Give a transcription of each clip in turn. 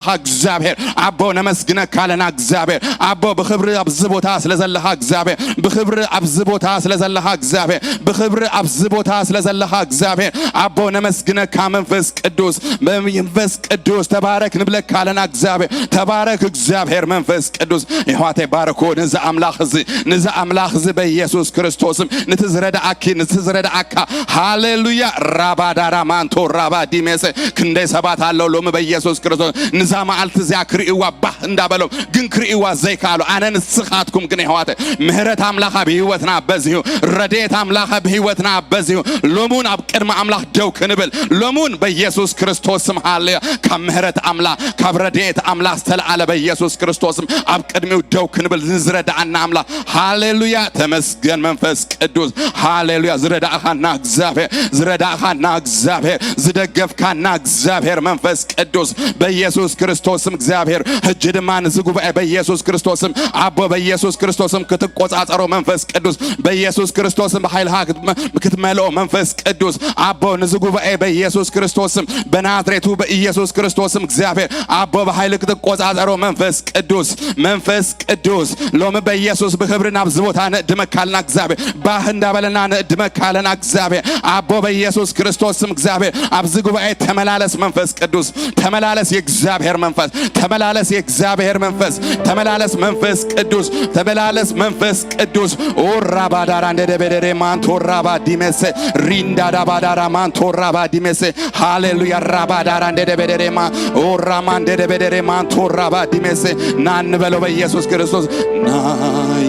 ዘለኻ እግዚኣብሔር ኣቦ ነመስግነካ ኣለና። እግዚኣብሔር ኣቦ ብኽብሪ ኣብዚ ቦታ ስለ ዘለኻ እግዚኣብሔር ብኽብሪ ኣብዚ ቦታ ስለ ዘለኻ እግዚኣብሔር ብኽብሪ ኣብዚ ቦታ ስለ ዘለኻ እግዚኣብሔር ኣቦ ነመስግነካ። መንፈስ ቅዱስ መንፈስ ቅዱስ ተባረክ ንብለካ ኣለና። እግዚኣብሔር ተባረክ። እግዚኣብሔር መንፈስ ቅዱስ ይሕዋተይ ባርኮ ነዚ ኣምላኽ እዚ ነዚ ኣምላኽ እዚ በኢየሱስ ክርስቶስም ንቲ ዝረዳኣኪ ንቲ ዝረዳኣካ ሃሌሉያ። ራባዳራ ማንቶ ራባ ዲሜሰ ክንደይ ሰባት ኣለዉ ሎሚ በኢየሱስ ክርስቶስ ንዛ መዓልቲ እዚኣ ክርእይዋ ባህ እንዳበሎም ግን ክርእይዋ ዘይከኣሉ ኣነ ንስኻትኩም ግን ይሕዋተ ምህረት ኣምላኽ ኣብ ህይወትና በዚሁ ረድኤት ኣምላኽ ኣብ ህይወትና በዚሁ ሎሙን ኣብ ቅድሚ ኣምላኽ ደው ክንብል ሎሙን በኢየሱስ ክርስቶስ ስም ሃሌሉያ ካብ ምህረት ኣምላኽ ካብ ረድኤት ኣምላኽ ዝተለዓለ በኢየሱስ ክርስቶስም ኣብ ቅድሚኡ ደው ክንብል ንዝረዳኣና ኣምላኽ ሃሌሉያ። ተመስገን መንፈስ ቅዱስ ሃሌሉያ። ዝረዳእኻና እግዚኣብሔር ዝረዳእኻና እግዚኣብሔር ዝደገፍካና እግዚኣብሔር መንፈስ ቅዱስ በኢየሱስ ክርስቶስም እግዚኣብሔር ሕጂ ድማ ንዚ ጉባኤ በኢየሱስ ክርስቶስም ኣቦ በኢየሱስ ክርስቶስም ክትቆጻጸሮ መንፈስ ቅዱስ በኢየሱስ ክርስቶስም ብሓይልኻ ክትመ- ክትመልኦ መንፈስ ቅዱስ ኣቦ ንዚ ጉባኤ በኢየሱስ ክርስቶስም በናዝሬቱ በኢየሱስ ክርስቶስም እግዚኣብሔር ኣቦ ብሓይሊ ክትቆጻጸሮ መንፈስ ቅዱስ መንፈስ ቅዱስ ሎሚ በኢየሱስ ብኽብሪ ናብዚ ቦታ ንእድመካልና እግዚኣብሔር ባህ እንዳበለና ንእድመካልና እግዚኣብሔር ኣቦ በኢየሱስ ክርስቶስም እግዚኣብሔር ኣብዚ ጉባኤ ተመላለስ መንፈስ ቅዱስ ተመላለስ የእግዚኣብሔር መንፈስ ተመላለስ የእግዚኣብሔር መንፈስ ተመላለስ መንፈስ ቅዱስ ተመላለስ መንፈስ ቅዱስ ኦራባዳራ እንደደበደሬ ማንቶ ራባ ዲመሰ ሪንዳዳባዳራ ማንቶ ራባ ዲመሰ ሃሌሉያ ራባዳራ እንደደበደሬማ ኦራማ እንደደበደሬ ማንቶ ራባ ዲመሰ ና እንበለው በኢየሱስ ክርስቶስ ና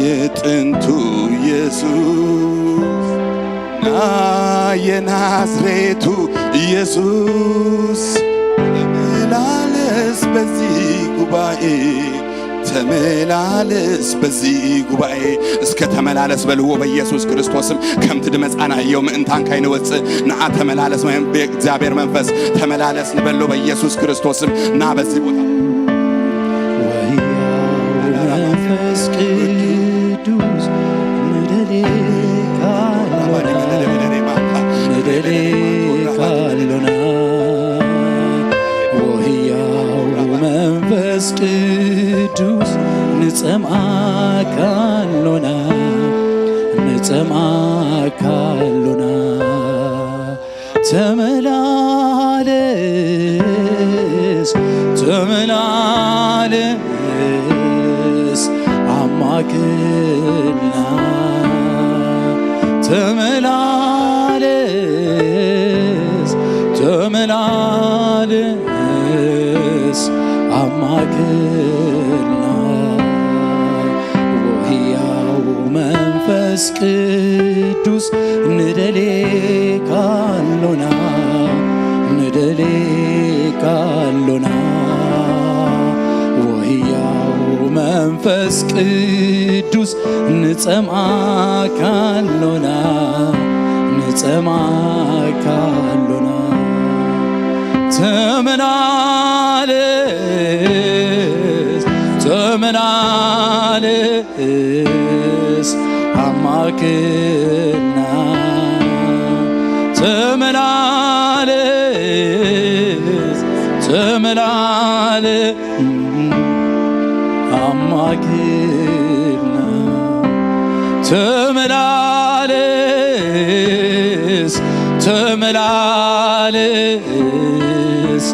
የጥንቱ ኢየሱስ ና የናዝሬቱ ኢየሱስ ተመላለስ በዚህ ጉባኤ ተመላለስ በዚህ ጉባኤ እስከ ተመላለስ በልዎ በኢየሱስ ክርስቶስም ከምቲ ድመጻና እዮ ምእንታን ካይንወጽእ ንዓ ተመላለስ ወይም እግዚኣብሔር መንፈስ ተመላለስ ንበሎ በኢየሱስ ክርስቶስም ና በዚህ ቦታ ወህያው መንፈስ ቅዱስ ንደሌካ ንደሌካ ኣሎና ወህያው መንፈስ ቅዱስ ንጸምኣካ ኣሎና ንጸምኣካ ኣሎና ተመላለስ ተመላለስ ኣማክልና ተመላለስ ተመላለስ ኣማክልና ወህያው መንፈስ ቅዱስ ንደሌካ ኣሎና ንደሌካ ኣሎና ወህያው መንፈስ ቅዱስ ንጸምኣካ ኣሎና ንጸምኣካ ኣሎና ተመላለስ ተመላለስ ኣማክልና ተመላለስ ተመላለስ ኣማክልና ተመላለስ ተመላለስ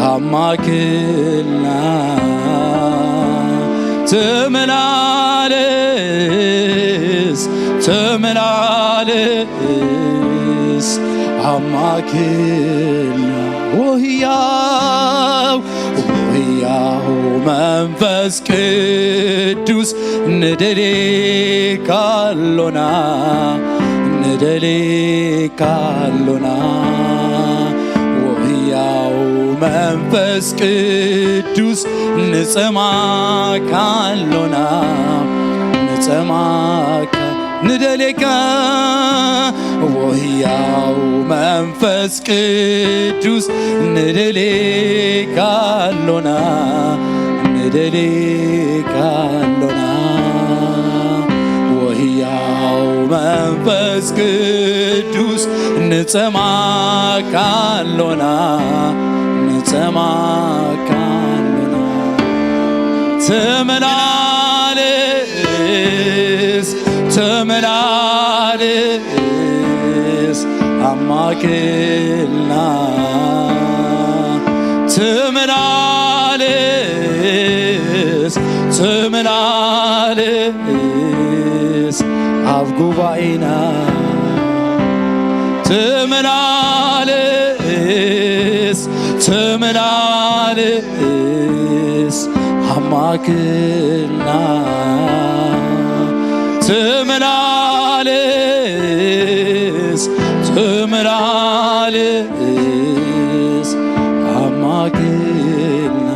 ኣማክልና ተመላለስ ተመላለስ ኣማክልና ወህያው ወህያው መንፈስ ቅዱስ ንደሌካ ኣሎና ንደሌካ ኣሎና ወህያው መንፈስ ቅዱስ ንጸማካ ኣሎና ንጸማካ ንደሌካ ወህያው መንፈስ ቅዱስ ንደሌካ ኣሎና ንደሌካ ኣሎና ወህያው መንፈስ ቅዱስ ንጸማካ ኣሎና ንጸማካ ኣሎና ተመላለስ፣ ተመላለስ ኣማክልና። ተመላለስ፣ ተመላለስ ኣብ ጉባኤና። ተመላለስ፣ ተመላለስ ኣማክልና። ተመላለስ፣ ተመላለስ ኣማክልና።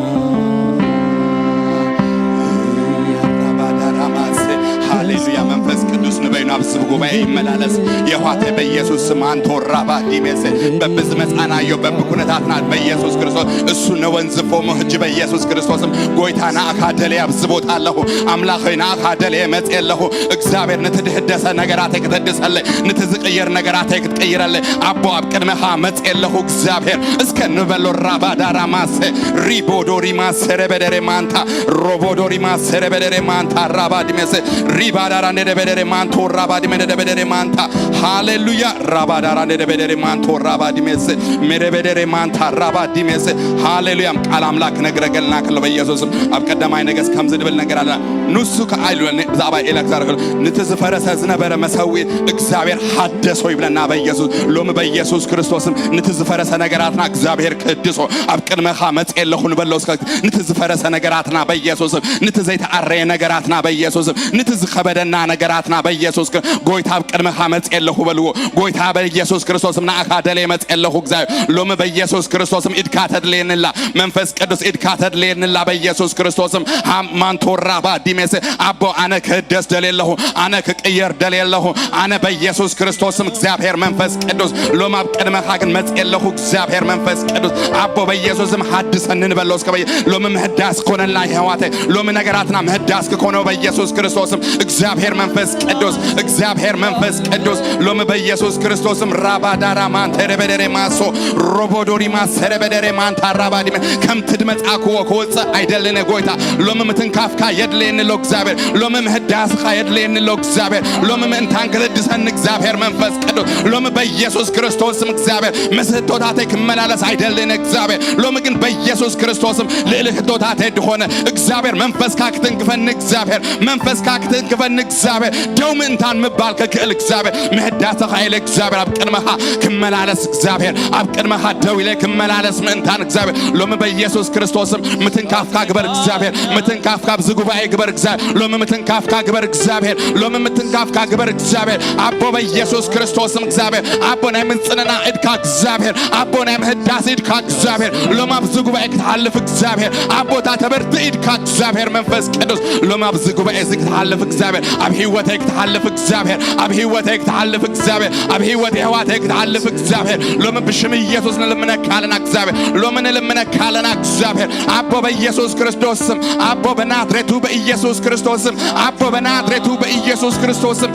ሃሌሉያ። መንፈስ ቅዱስ ንበይኑ ኣብዚ ጉባኤ ይመላለስ። የዋተ በኢየሱስ ስም። ኣንቶ ራባ ዲሜሴ፣ በብዝመጻናዮ በብኩነታትና በኢየሱስ ክርስቶስ እሱ ነወንዝፎ። ሞ ሕጂ በኢየሱስ ክርስቶስም ጎይታ ንኣኻ ደለየ ኣብዚ ቦታ ኣለኹ። ኣምላኸይ ንኣኻ ደለየ መጽእ ኣለኹ። እግዚኣብሔር፣ ነቲ ድህደሰ ነገራተይ ክትህድሰለይ፣ ነቲ ዝቕየር ነገራተይ ክትቅይረለይ ኣቦ ኣብ ቅድመኻ መጽእ ኣለኹ። እግዚኣብሔር እስከ ንበሎ። ራባዳራ ማሰ ሪቦዶሪ ማሰ ረበደረ ማንታ ሮቦዶሪ ማሰ ረበደረ ማንታ ራባ ዲሜሴ ሪባዳራ ነደበደረ ማንቶ ራባ ዲሜ ነደበደረ ማንታ። ሃሌሉያ። ራባዳራ ነደበደረ ማንቶ ራባ ዲሜሴ ሜደበደረ ማንታ ራባ ዲሜሴ። ሃሌሉያ። ቃል ኣምላክ ክነግረገልና ከሎ በኢየሱስም ኣብ ቀዳማይ ነገስ ከምዚ ድብል ነገር ኣለና። ንሱ ከኣ ኢሉ ብዛዕባ ኤላ ክዛረብ ከሎ፣ ነቲ ዝፈረሰ ዝነበረ መሰዊ እግዚኣብሔር ሓደሶ ይብለና በኢየሱስ። ሎሚ በኢየሱስ ክርስቶስም ነቲ ዝፈረሰ ነገራትና እግዚኣብሔር ክህድሶ ኣብ ቅድመኻ መጽእ ኣለኹ ንበሎ። እስከ ነቲ ዝፈረሰ ነገራትና በኢየሱስም፣ ነቲ ዘይተኣረየ ነገራትና በኢየሱስም፣ ነቲ ዝኸበደና ነገራትና በኢየሱስ ክር-፣ ጎይታ ኣብ ቅድመኻ መጽእ ኣለኹ በልዎ። ጎይታ በኢየሱስ ክርስቶስም ንኣኻ ደለየ መጽእ ኣለኹ እግዚኣብሔር። ሎሚ በኢየሱስ ክርስቶስም ኢድካ ተድልየንላ። መንፈስ ቅዱስ ኢድካ ተድልየንላ በኢየሱስ ክርስቶስም። ሃ-፣ ማንቶራ ባዲሜስ ኣቦ ኣነ ክህደስ ደልየ ኣለኹ። ኣነ ክቅየር ደልየ ኣለኹ። ኣነ በኢየሱስ ክርስቶስም እግዚኣብሔር መንፈስ ቅዱስ ሎም ኣብ ቅድመኻ ግን መጽእ ኣለኹ። እግዚኣብሔር መንፈስ ቅዱስ ኣቦ በኢየሱስም ሓድሰኒ ንበሎ እስከ በየ-፣ ሎሚ ምህዳስ ኮነልና የሕዋተ። ሎሚ ነገራትና ምህዳስ ክኮኖ በኢየሱስ ክርስቶስም እግዚኣብሔር መንፈስ ቅዱስ፣ እግዚኣብሔር መንፈስ ቅዱስ ሎሚ በኢየሱስ ክርስቶስም ራባዳራ ማንተ ረበደሬ ማሶ ሮቦዶሪማ ሰረበደሬ ማንታ ራባዲመ ከምቲ ድመጻእክዎ ክወጽእ ኣይደልን ጎይታ። ሎሚ ምትንካፍካ የድልየኒ ኣሎ እግዚኣብሔር። ሎሚ ምህዳስኻ የድልየኒ ኣሎ እግዚኣብሔር። ሎሚ ምእንታን ክትድሰኒ እግዚኣብሔር መንፈስ ቅዱስ ሎሚ በኢየሱስ ክርስቶስ ስም እግዚኣብሔር ምስ ህቶታተይ ክመላለስ ኣይደልን እግዚኣብሔር። ሎሚ ግን በኢየሱስ ክርስቶስም ልዕሊ ህቶታተይ ድኾነ እግዚኣብሔር መንፈስካ ክትንክፈኒ እግዚኣብሔር መንፈስካ ክትንክፈኒ እግዚኣብሔር ደው ምእንታን ምባል ከክእል እግዚኣብሔር ምህዳስኻ ኢለ እግዚኣብሔር ኣብ ቅድመኻ ክመላለስ እግዚኣብሔር ኣብ ቅድመኻ ደው ኢለ ክመላለስ ምእንታን እግዚኣብሔር ሎሚ በኢየሱስ ክርስቶስም ምትንካፍካ ግበር እግዚኣብሔር ምትንካፍካ ኣብዚ ጉባኤ ግበር እግዚኣብሔር ሎሚ ምትንካፍካ ግበር እግዚኣብሔር ሎሚ ምትንካፍካ ግበር እግዚኣብሔር ኣቦ በኢየሱስ ክርስቶስም እግዚኣብሔር ኣቦ ናይ ምጽንና ኢድካ እግዚኣብሔር ኣቦ ናይ ምህዳስ ኢድካ እግዚኣብሔር ሎም ኣብዚ ጉባኤ ክትሓልፍ እግዚኣብሔር ኣቦታ ተበርቲ ኢድካ እግዚኣብሔር መንፈስ ቅዱስ ሎም ኣብዚ ጉባኤ እዚ ክትሓልፍ እግዚኣብሔር ኣብ ህይወተይ ክትሓልፍ እግዚኣብሔር ኣብ ህይወተይ ክትሓልፍ እግዚኣብሔር ኣብ ህይወት የሕዋተይ ክትሓልፍ እግዚኣብሔር ሎሚ ብሽም ኢየሱስ ንልምነካ ኣለና እግዚኣብሔር ሎሚ ንልምነካ ኣለና እግዚኣብሔር ኣቦ በኢየሱስ ክርስቶስ ስም ኣቦ በናዝሬቱ በኢየሱስ ክርስቶስ ስም ኣቦ በናዝሬቱ በኢየሱስ ክርስቶስ ስም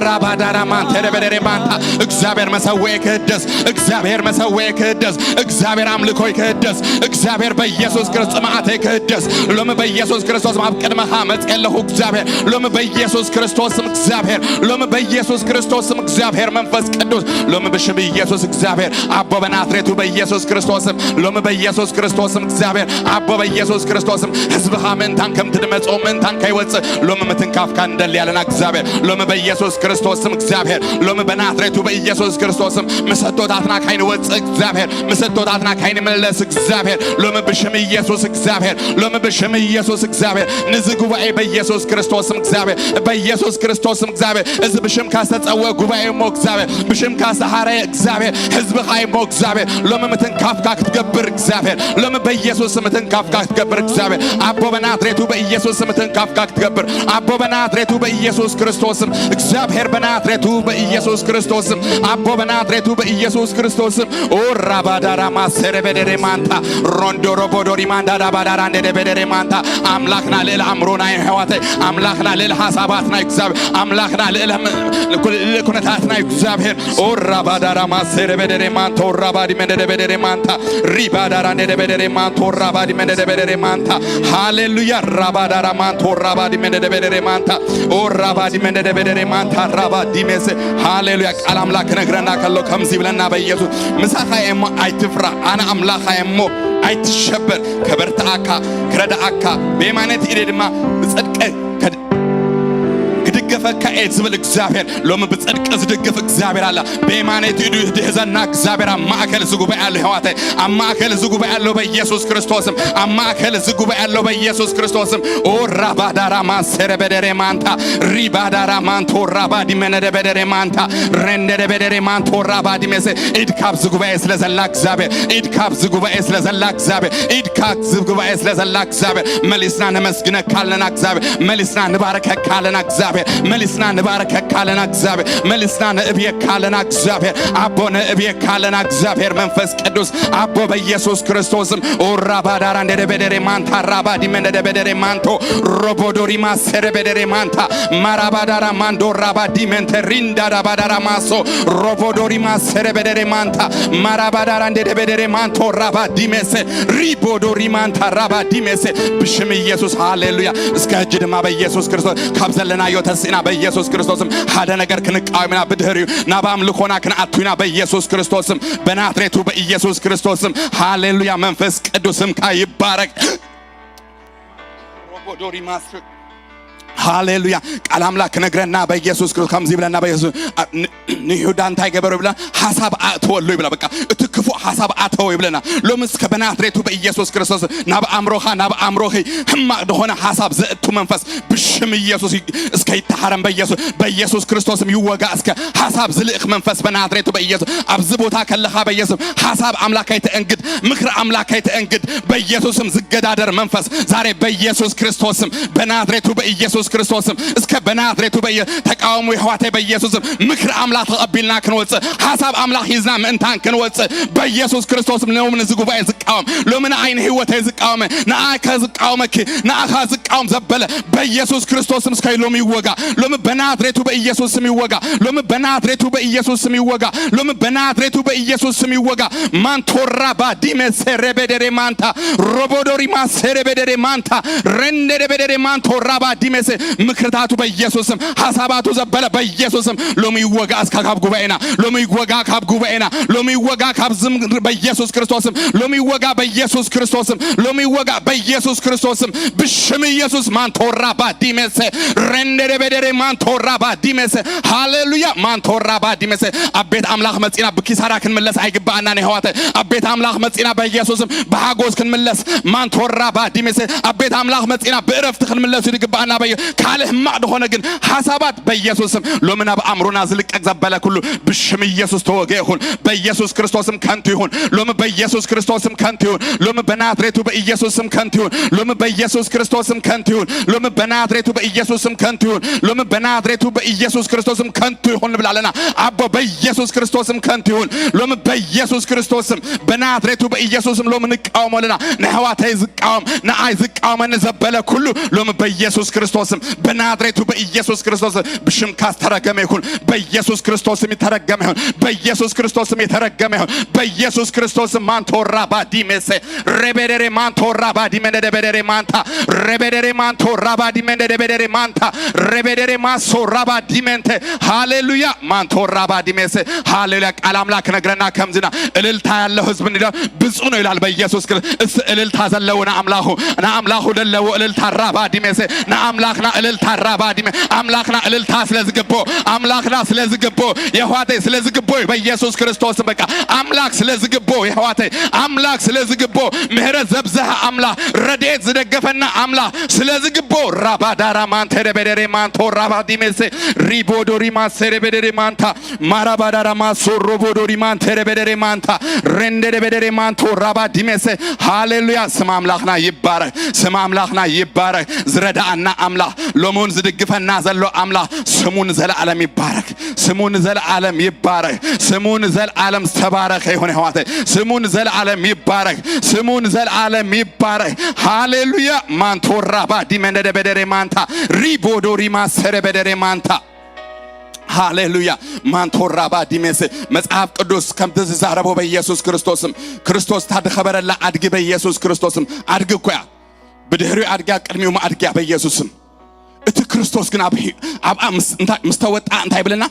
ኦራባዳራማን ተደበደሬ ማንታ እግዚኣብሔር መሰወኤ ክህደስ እግዚኣብሔር መሰወኤ ክህደስ እግዚኣብሔር ኣምልኮይ ክህደስ እግዚኣብሔር በኢየሱስ ክርስቶስ ጽምኣተይ ክህደስ ሎሚ በኢየሱስ ክርስቶስ ኣብ ቅድመኻ መጽእ ኣለኹ እግዚኣብሔር ሎሚ በኢየሱስ ክርስቶስ ስም እግዚኣብሔር ሎሚ በኢየሱስ ክርስቶስ ስም እግዚኣብሔር መንፈስ ቅዱስ ሎሚ ብሽም ኢየሱስ እግዚኣብሔር ኣቦ በናዝሬቱ በኢየሱስ ክርስቶስ ስም ሎሚ በኢየሱስ ክርስቶስ ስም እግዚኣብሔር ኣቦ በኢየሱስ ክርስቶስ ስም ህዝብኻ ምእንታን ከም ትድመጾ ምእንታን ከይወጽእ ሎሚ ምትንካፍካ ንደሊ ኣለና እግዚኣብሔር ሎሚ በኢየሱስ ክርስቶስ ስም እግዚኣብሔር ሎሚ በናዝሬቱ በኢየሱስ ክርስቶስ ስም ምስ ህቶታትና ካይንወጽእ እግዚኣብሔር ምስ ህቶታትና ካይንመለስ እግዚኣብሔር ሎሚ ብሽም ኢየሱስ እግዚኣብሔር ሎሚ ብሽም ኢየሱስ እግዚኣብሔር ንዚ ጉባኤ በኢየሱስ ክርስቶስ ስም እግዚኣብሔር በኢየሱስ ክርስቶስ ስም እግዚኣብሔር እዚ ብሽምካ ዝተጸወ ጉባኤ እሞ እግዚኣብሔር ብሽምካ ዝተሓረየ እግዚኣብሔር ህዝብኻ እሞ እግዚኣብሔር ሎሚ ምትንካፍካ ክትገብር እግዚኣብሔር ሎሚ በኢየሱስ ምትንካፍካ ክትገብር እግዚኣብሔር ኣቦ በናዝሬቱ በኢየሱስ ምትንካፍካ ክትገብር ኣቦ በናዝሬቱ በኢየሱስ ክርስቶስም እግዚኣብሔር በናዝሬቱ በኢየሱስ ክርስቶስም ኣቦ በናዝሬቱ በኢየሱስ ክርስቶስም ኦራባዳራ ማሰረ በደሬ ማንታ ሮንዶሮ ቦዶሪ ማንዳዳ ባዳራ እንደደ በደሬ ማንታ ኣምላኽና ልእል ኣእምሮና የሕዋተይ ኣምላኽና ልእል ሓሳባትና እግዚኣብሔር ኣምላኽና ልእል ታትና እዩ እግዚኣብሔር። ኦራባዳራ ማሰረ በደሬ ማንታ ኦራባዲ መንደደ በደሬ ማንታ ሪባዳራ እንደደ በደሬ ማንታ ኦራባዲ መንደደ በደሬ ማንታ ሃሌሉያ። ራባዳራ ማንታ ኦራባዲ መንደደ በደሬ ማንታ ኦራባዲ መንደደ በደሬ ማንታ ራባዲ መሰ ሃሌሉያ። ቃል ኣምላክ ክነግረና ከሎ ከምዚ ይብለና በኢየሱስ ምሳኻ እየ እሞ ኣይትፍራ፣ ኣነ ኣምላኻ እየ እሞ ኣይትሸበር። ከበርትኣካ ክረድኣካ ብየማነይቲ ኢደ ድማ ብጽድቂ ክድገፈካ እየ ዝብል እግዚኣብሔር ሎሚ ብጽድቂ ዝድግፍ እግዚኣብሔር ኣላ። ብየማነይቲ ኢዱ ድህዘና እግዚኣብሔር ኣብ ማእከል እዚ ጉባኤ ኣሎ። የሕዋተይ ኣብ ማእከል እዚ ጉባኤ ኣሎ በኢየሱስ ክርስቶስም ኣብ ማእከል እዚ ጉባኤ ኣሎ በኢየሱስ ክርስቶስም። ኦራባዳራ ማሰረ በደሬ ማንታ ሪባዳራ ማንቶ ራባዲ መነደ በደሬ ማንታ ረንደደ በደሬ ማንቶ ራባዲ መሰ ኢድ ካብዚ ጉባኤ ስለ ዘላ እግዚኣብሔር ኢድ ካብዚ ጉባኤ ስለ ዘላ እግዚኣብሔር ኢድ ካብዚ ጉባኤ ስለ ዘላ እግዚኣብሔር መሊስና ነመስግነካ ኣለና እግዚኣብሔር መሊስና ንባርከካ ኣለና እግዚኣብሔር መሊስና ንባርከካ ኣለና እግዚኣብሔር መሊስና ነእብየካ ኣለና እግዚኣብሔር ኣቦ ነእብየካ ኣለና እግዚኣብሔር መንፈስ ቅዱስ ኣቦ በኢየሱስ ክርስቶስም ኦራባዳራ እንደደበደሬ ማንታ ራባዲ መንደደበደሬ ማንቶ ሮቦዶሪማ ሰረበደሬ ማንታ ማራባዳራ ማንዶ ራባዲ መንተ ሪንዳዳባዳራ ማሶ ሮቦዶሪማ ሰረበደሬ ማንታ ማራባዳራ እንደደበደሬ ማንቶ ራባዲ መሰ ሪቦዶሪማንታ ራባዲ መሰ ብሽም ኢየሱስ ሃሌሉያ። እስከ ሕጂ ድማ በኢየሱስ ክርስቶስ ካብ ዘለናዮ ተስእና በኢየሱስ ክርስቶስም ሓደ ነገር ክንቃወም ኢና። ብድህሪኡ ናብ ኣምልኾና ክንኣቱ ኢና በኢየሱስ ክርስቶስም በናትሬቱ በኢየሱስ ክርስቶስም ሃሌሉያ። መንፈስ ቅዱስ ስምካ ይባረክ። ሮቦዶሪማስ ሃሌሉያ። ቃል ኣምላክ ክነግረና በኢየሱስ ክርስቶስ ከምዚ ይብለና በኢየሱስ ንይሁዳ እንታይ ገበሩ ይብለና ሓሳብ ኣእተወሉ ይብላ በቃ እቲ ክፉእ ሓሳብ ኣተወ ይብለና። ሎሚ እስከ በናዝሬቱ በኢየሱስ ክርስቶስ ናብ ኣእምሮኻ ናብ ኣእምሮኺ ሕማቕ ዝኾነ ሓሳብ ዘእቱ መንፈስ ብሽም ኢየሱስ እስከ ይተሓረም በኢየሱስ በኢየሱስ ክርስቶስም ይወጋ እስከ ሓሳብ ዝልእኽ መንፈስ በናዝሬቱ በኢየሱስ ኣብዚ ቦታ ከለኻ በኢየሱስ ሓሳብ ኣምላክ ኣይተእንግድ ምክሪ ኣምላክ ኣይተእንግድ በኢየሱስም ዝገዳደር መንፈስ ዛሬ በኢየሱስ ክርስቶስም በናዝሬቱ በኢየሱስ ክርስቶስም እስከ በናዝሬቱ በየ ተቃውሞ የሕዋተይ በኢየሱስም ምክሪ ኣምላኽ ተቐቢልና ክንወፅእ ሓሳብ ኣምላኽ ሂዝና ምእንታን ክንወፅእ በኢየሱስ ክርስቶስም ሎሚ ንዚ ጉባኤ ዝቃወም ሎሚ ንዓይ ንህይወተይ ዝቃወመ ንኣካ ዝቃወመኪ ንኣኻ ዝቃወም ዘበለ በኢየሱስ ክርስቶስም እስከ ሎሚ ይወጋ ሎሚ በናዝሬቱ በኢየሱስም ይወጋ ሎሚ በናዝሬቱ በኢየሱስም ይወጋ ሎሚ በናዝሬቱ በኢየሱስም ይወጋ ማንቶራ ባዲመ ሴሬቤዴሬ ማንታ ሮቦዶሪማ ሴሬቤዴሬ ማንታ ረንደደበደሬ ማንቶራ ባዲመ ሴ ምክርታቱ በኢየሱስም ሓሳባቱ ዘበለ በኢየሱስም ሎሚ ይወጋ እስካ ካብ ጉባኤና ሎሚ ይወጋ ካብ ጉባኤና ሎሚ ይወጋ ካብ ዝም በኢየሱስ ክርስቶስም ሎሚ ይወጋ በኢየሱስ ክርስቶስም ሎሚ ይወጋ በኢየሱስ ክርስቶስም ብሽም ኢየሱስ ማንቶራ ባዲመ ሴ ረንደደበደሬ ማንቶራ ባዲመ ሴ ሃሌሉያ ማንቶራ ባዲመ ሴ ኣብ ቤት ኣምላኽ መጺና ብኪሳራ ክንምለስ ኣይግባኣናን የሕዋተ ኣብ ቤት ኣምላኽ መጺና በኢየሱስም ብሓጎስ ክንምለስ ማንቶራ ባዲመ ሴ ኣብ ቤት ኣምላኽ መጺና ብእረፍቲ ክንምለስ እዩ ዝግባኣና በየ ካልእ ሕማቕ ዝኾነ ግን ሓሳባት በኢየሱስም ሎሚ ናብ ኣእምሮና ዝልቀቅ ዘበለ ኩሉ ብሽም ኢየሱስ ተወገ ይኹን በኢየሱስ ክርስቶስም ከንቱ ይኹን ሎሚ በኢየሱስ ክርስቶስም ከንቱ ይኹን ሎሚ በናዝሬቱ በኢየሱስም ከንቱ ይኹን ሎሚ በኢየሱስ ክርስቶስም ከንቱ ይኹን ሎሚ በናዝሬቱ በኢየሱስም ከንቱ ይኹን ሎሚ በናዝሬቱ በኢየሱስ ክርስቶስም ከንቱ ይኹን ንብል ኣለና ኣቦ በኢየሱስ ክርስቶስም ከንቱ ይኹን ሎሚ በኢየሱስ ክርስቶስም በናዝሬቱ በኢየሱስም ሎሚ ንቃወሞ ኣለና ንሕዋተይ ዝቃወም ንኣይ ዝቃወመኒ ዘበለ ኩሉ ሎሚ በኢየሱስ ክርስቶስም በናዝሬቱ በኢየሱስ ክርስቶስ ብሽምካ ዝተረገመ ይኹን በኢየሱስ ክርስቶስም የተረገመ ይሁን በኢየሱስ ክርስቶስም የተረገመ ይሁን በኢየሱስ ክርስቶስም ማንቶራ ባዲሜሴ ሬቤዴሬ ማንቶራ ባዲሜንደደቤዴሬ ማንታ ሬቤዴሬ ማንቶራ ባዲሜንደደቤዴሬ ማንታ ሬቤዴሬ ማሶራ ባዲሜንቴ ሃሌሉያ ማንቶራ ባዲሜሴ ሃሌሉያ ቃል ኣምላክ ነግረና ከምዝና እልልታ ያለው ህዝብ እንዲለው ብፁዕ ነው ይላል በኢየሱስ ክርስቶስ እስ እልልታ ዘለውና ኣምላኹ ንኣምላኹ ደለዎ እልልታ ራባ ዲሜሴ ንኣምላኽና እልልታ ራባ ዲሜ ኣምላኽና እልልታ ስለ ዝግቦ ኣምላኽና ስለ ዝግቦ የሕዋተይ ስለ ዝግቦ እዩ በኢየሱስ ክርስቶስ በቃ ኣምላክ ስለ ዝግቦ የሕዋተይ ኣምላክ ስለ ዝግቦ ምህረት ዘብዝሃ ኣምላኽ ረድኤት ዝደገፈና ኣምላኽ ስለ ዝግቦ ራባ ዳራ ማንተ ደበደሬ ማንቶ ራባ ዲሜሴ ሪቦ ዶሪማ ሴደበደሬ ማንታ ማራባዳራ ማሶ ሮቦዶሪ ማንተ ረበደሬ ማንታ ረንደ ደበደሬ ማንቶ ራባ ዲሜሰ ሃሌሉያ። ስም ኣምላኽና ይባረክ፣ ስም ኣምላኽና ይባረክ። ዝረዳኣና ኣምላኽ፣ ሎሙን ዝድግፈና ዘሎ ኣምላኽ ስሙ ንዘለኣለም ይባረክ፣ ስሙ ንዘለኣለም ይባረክ፣ ስሙ ንዘለኣለም ዝተባረኸ ይኹን። ኣሕዋተይ ስሙ ንዘለኣለም ይባረክ፣ ስሙ ንዘለኣለም ይባረክ። ሃሌሉያ። ማንቶ ራባ ዲመንደ ደበደሬ ማንታ ሪቦዶሪ ማሰረ በደሬ ማንታ ሃሌሉያ። ማንቶራባ ዲሜሴ። መጽሓፍ ቅዱስ ከምቲ ዝዛረቦ በኢየሱስ ክርስቶስም፣ ክርስቶስ እታ ዝኸበረላ ኣድጊ በኢየሱስ ክርስቶስም ኣድጊ እኮ እያ። ብድሕሪኡ ኣድጊ እያ፣ ቅድሚኡ ኣድጊ እያ በኢየሱስም። እቲ ክርስቶስ ግን ኣብ ሂ-፣ ኣብኣ ምስ፣ እንታይ፣ ምስ ተወጣ እንታይ ይብለና?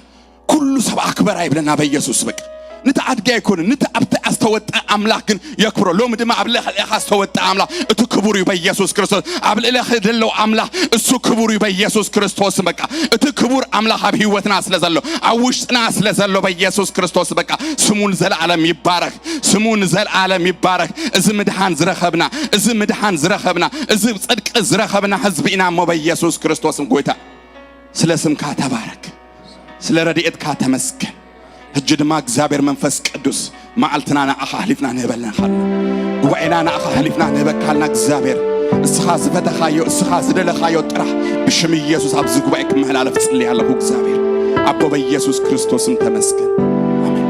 ኩሉ ሰብ ኣክበር ኣይብለና በኢየሱስ። በቃ ነቲ ኣድጊ ኣይኮነ፣ ነቲ ኣብቲ ዝተወጠ ኣምላኽ ግን የክብሮ። ሎሚ ድማ ኣብ ልዕሌኻ ዝተወጠ ኣምላኽ እቲ ክቡር እዩ በኢየሱስ ክርስቶስ። ኣብ ልዕሌኻ ዘሎ ኣምላኽ እሱ ክቡር እዩ በኢየሱስ ክርስቶስ። በቃ እቲ ክቡር ኣምላኽ ኣብ ህይወትና ስለ ዘሎ፣ ኣብ ውሽጥና ስለ ዘሎ በኢየሱስ ክርስቶስ በቃ ስሙ ንዘለዓለም ይባረክ፣ ስሙ ንዘለዓለም ይባረክ። እዚ ምድሓን ዝረኸብና፣ እዚ ምድሓን ዝረኸብና፣ እዚ ጽድቂ ዝረኸብና ህዝቢ ኢና እሞ በኢየሱስ ክርስቶስም ጎይታ ስለ ስምካ ተባረክ። ስለ ረድኤትካ ተመስገን። ሕጂ ድማ እግዚኣብሔር መንፈስ ቅዱስ መዓልትና ንኣኻ ኣሕሊፍና ንህበልና ኻልና፣ ጉባኤና ንኣኻ ኣሕሊፍና ንህበካልና እግዚኣብሔር፣ እስኻ ዝፈተኻዮ፣ እስኻ ዝደለኻዮ ጥራሕ ብሽም ኢየሱስ ኣብዚ ጉባኤ ክመሓላለፍ ጽልይ ኣለኹ እግዚኣብሔር። ኣቦ በኢየሱስ ክርስቶስም ተመስገን። ኣሜን።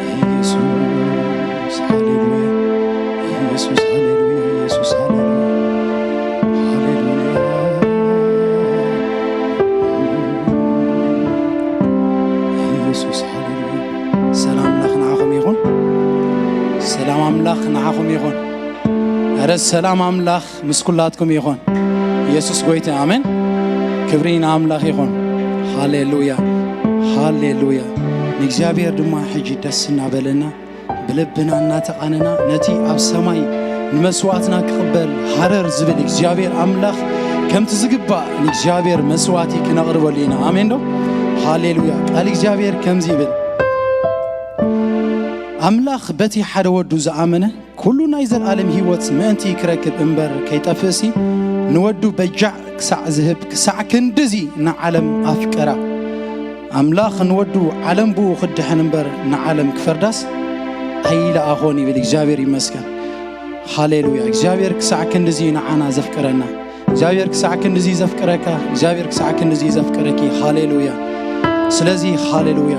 ኢየሱስ ሃሌሉያ፣ ኢየሱስ ሃሌሉያ፣ ኢየሱስ ሃሌሉያ፣ ሃሌሉያ። ኢየሱስ ሃሌሉያ። ሰላም ኣምላኽ ንዓኹም ይኹን። ሰላም ኣምላኽ ንዓኹም ይኹን። ኧረ ሰላም ኣምላኽ ምስ ኩላትኩም ይኹን። ኢየሱስ ጎይታ፣ ኣሜን። ክብሪ ንኣምላኽ ይኹን። ሃሌሉያ፣ ሃሌሉያ። ንእግዚኣብሔር ድማ ሕጂ ደስ እናበለና፣ ብልብና እናተቓነና፣ ነቲ ኣብ ሰማይ ንመስዋዕትና ክቕበል ሃረር ዝብል እግዚኣብሔር ኣምላኽ ከምቲ ዝግባእ ንእግዚኣብሔር መስዋዕቲ ክነቕርበሉ ኢና። ኣሜን ዶ? ሃሌሉያ። ቃል እግዚኣብሔር ከምዚ ይብል፣ ኣምላኽ በቲ ሓደ ወዱ ዝኣመነ ኩሉ ናይ ዘለኣለም ህይወት ምእንቲ ክረክብ እምበር ከይጠፍእሲ፣ ንወዱ በጃዕ ክሳዕ ዝህብ፣ ክሳዕ ክንድዚ ንዓለም ኣፍቀራ። ኣምላኽ ንወዱ ዓለም ብኡ ክድሕን እምበር ንዓለም ክፈርዳስ ኣይለኣኾን ይብል። እግዚኣብሔር ይመስገን። ሃሌሉያ። እግዚኣብሔር ክሳዕ ክንድዚ ንዓና ዘፍቅረና። እግዚኣብሔር ክሳዕ ክንድዚ ዘፍቅረካ፣ እግዚኣብሔር ክሳዕ ክንድዚ ዘፍቅረኪ። ሃሌሉያ። ስለዚ ሃሌሉያ፣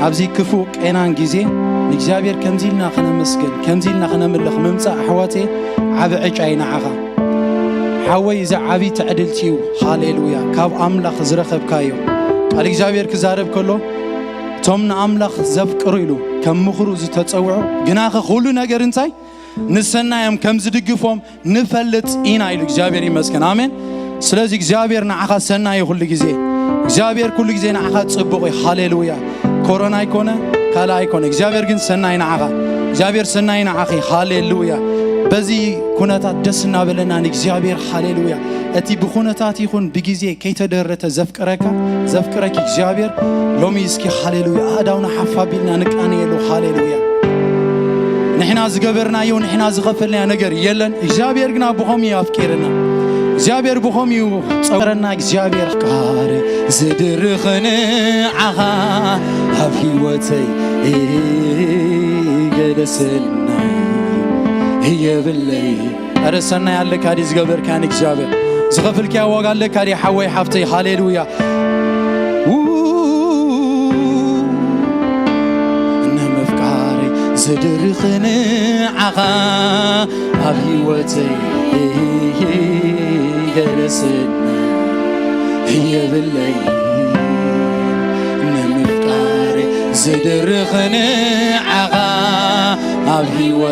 ኣብዚ ክፉእ ቄናን ግዜ ንእግዚኣብሔር ከምዚ ኢልና ክነመስግን፣ ከምዚ ኢልና ክነምልኽ ምምጻእ፣ ኣሕዋተይ፣ ዓቢ ዕጫ እዩ ንዓኻ። ሓወይ፣ እዚ ዓቢ ትዕድልቲ እዩ። ሃሌሉያ፣ ካብ ኣምላኽ ዝረኸብካዮ። ቃል እግዚኣብሔር ክዛረብ ከሎ፣ እቶም ንኣምላኽ ዘፍቅሩ ኢሉ ከም ምኽሩ ዝተጸውዑ፣ ግናኸ ኩሉ ነገር እንታይ ንሰናዮም ከም ዝድግፎም ንፈልጥ ኢና ኢሉ። እግዚኣብሔር ይመስገን። ኣሜን። ስለዚ እግዚኣብሔር ንዓኻ ሰናይ እዩ ኩሉ ግዜ። እግዚኣብሔር ኩሉ ግዜ ንዓኻ ጽቡቕ እዩ። ሃሌሉያ። ኮሮና ኣይኮነ፣ ካልእ ኣይኮነ። እግዚኣብሔር ግን ሰናይ ንዓኻ። እግዚኣብሔር ሰናይ ንዓኺ። ሃሌሉያ። በዚ ኩነታት ደስ እናበለና ንእግዚኣብሔር፣ ሃሌሉያ። እቲ ብኩነታት ይኹን ብግዜ ከይተደረተ ዘፍቅረካ፣ ዘፍቅረኪ እግዚኣብሔር ሎሚ እስኪ ሃሌሉያ ኣእዳውና ሓፍ ኣቢልና ንቃነየሉ። ሃሌሉያ። ንሕና ዝገበርናዮ፣ ንሕና ዝኸፈልናዮ ነገር የለን። እግዚኣብሔር ግና ብኸም እዩ ኣፍቂርና። እግዚኣብሔር ብኸም እዩ ጸውረና። እግዚኣብሔር ቃር ዝድርኽ ንዓኻ ኣብ ህይወተይ ገለ ሰናይ የብለይ። ኧረ ሰናይ ኣለካ ድዩ ዝገበርካ ንእግዚኣብሔር? ዝኸፍልካዮ ዋጋ ኣለካ ድዩ ሓወይ ሓፍተይ? ሃሌሉያ። ው-፣ ንምፍቃረይ ዝድርኽ ንዓኻ ኣብ ህይወተይ ገለ ሰናይ የብለይ። ንምፍቃረይ ዝድርኽ ንዓኻ ኣብ ህይወተይ